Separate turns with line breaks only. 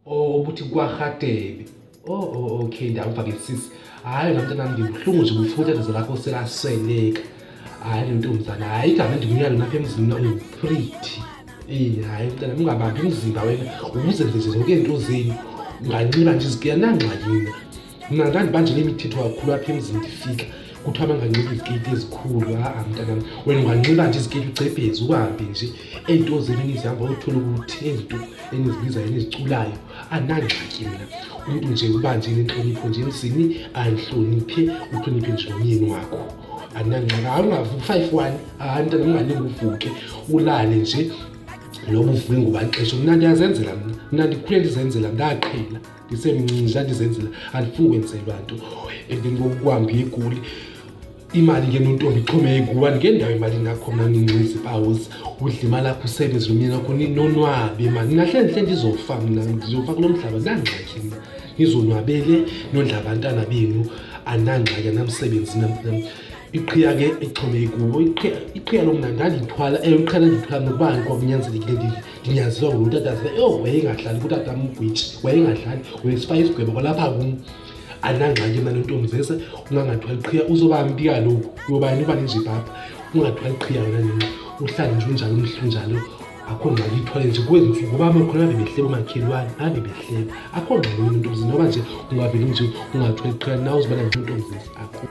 Oh, ubuthi kwaRhadebe. Oh, okay, ndiyamva ke sisi. Hayi wena mntanam, ndibuhlungu nje bufuthi utata lakho selasweleka. Hayi ntombazana, hayi igama endikunika lona apha emzini mna unguPretty. Eh, hayi mntanam, ungabambi umzimba wena, uzenze nje zonke iinto zenu. Unganxiba nje izikeyi, andinangxaki mna. Mna ndandibanjele imithetho kakhulu apha emzini ndifika. Kuthiwa banganxibi izikeyiti ezikhulu. Ha-a mntanam, wena unganxiba nje izikeyiti ugcebheze uhambe nje. Ezinto zenu enizihamba uthole ukuthi ezinto enizibizayo eniziculayo anangxaki mna. Umntu nje uba nje nentlonipho nje emzini, andihloniphe, uhloniphe nje nomyeni wakho. Andinangxaki. Hayi ungavuki 5-1, hayi mntanam ungalinge uvuke ulale nje noba uvuke ngubani ixesha. Mna ndiyazenzela mna, mna ndikhule ndizenzela, ndaqhela ndisemncinci ndandizenzela, andifuni kwenzelwa nto. Emveni kokuhamba eGoli imali ke nontombi ixhomeke kuwe, andingendawo emalini yakho mna nincinci pawuzi. Udle imali yakho usebenze nomyeni wakho ninonwabe mani. Mna hle ndihle ndizofa mna, ndizofa kulo mhlaba, andinangxaki mna. Nizonwabele nondla abantwana benu, andinangxaki, andinamsebenzi nam. Iqhiya ke ixhomeke kuwo, iqhiya lo mna ndandithwala, ewe iqhiya ndandithwala mna kuba kwakunyanzelekile ndinyanzelwa ngulo tata. Yho, wayengadlali kutata mgwitshi, wayengadlali, wayesifaka isigwebo kwalapha kum. Andinangxaki mna nontombi zese, ungangathwali qhiya, uzoba mbi kaloku, uyoba yini uba nenjibhabha. Ungathwali qhiya wena nini, uhlale nje unjalo umhle unjalo, akho ngxaki ithwale nje kwezi ntsuku ngoba amakhona ave behleba umakhelwane, ave behleba. Akho ngxaki wena ntombi, noba nje ungaveli nje ungathwali qhiya, nawe uzibona nje untombi zese, akho.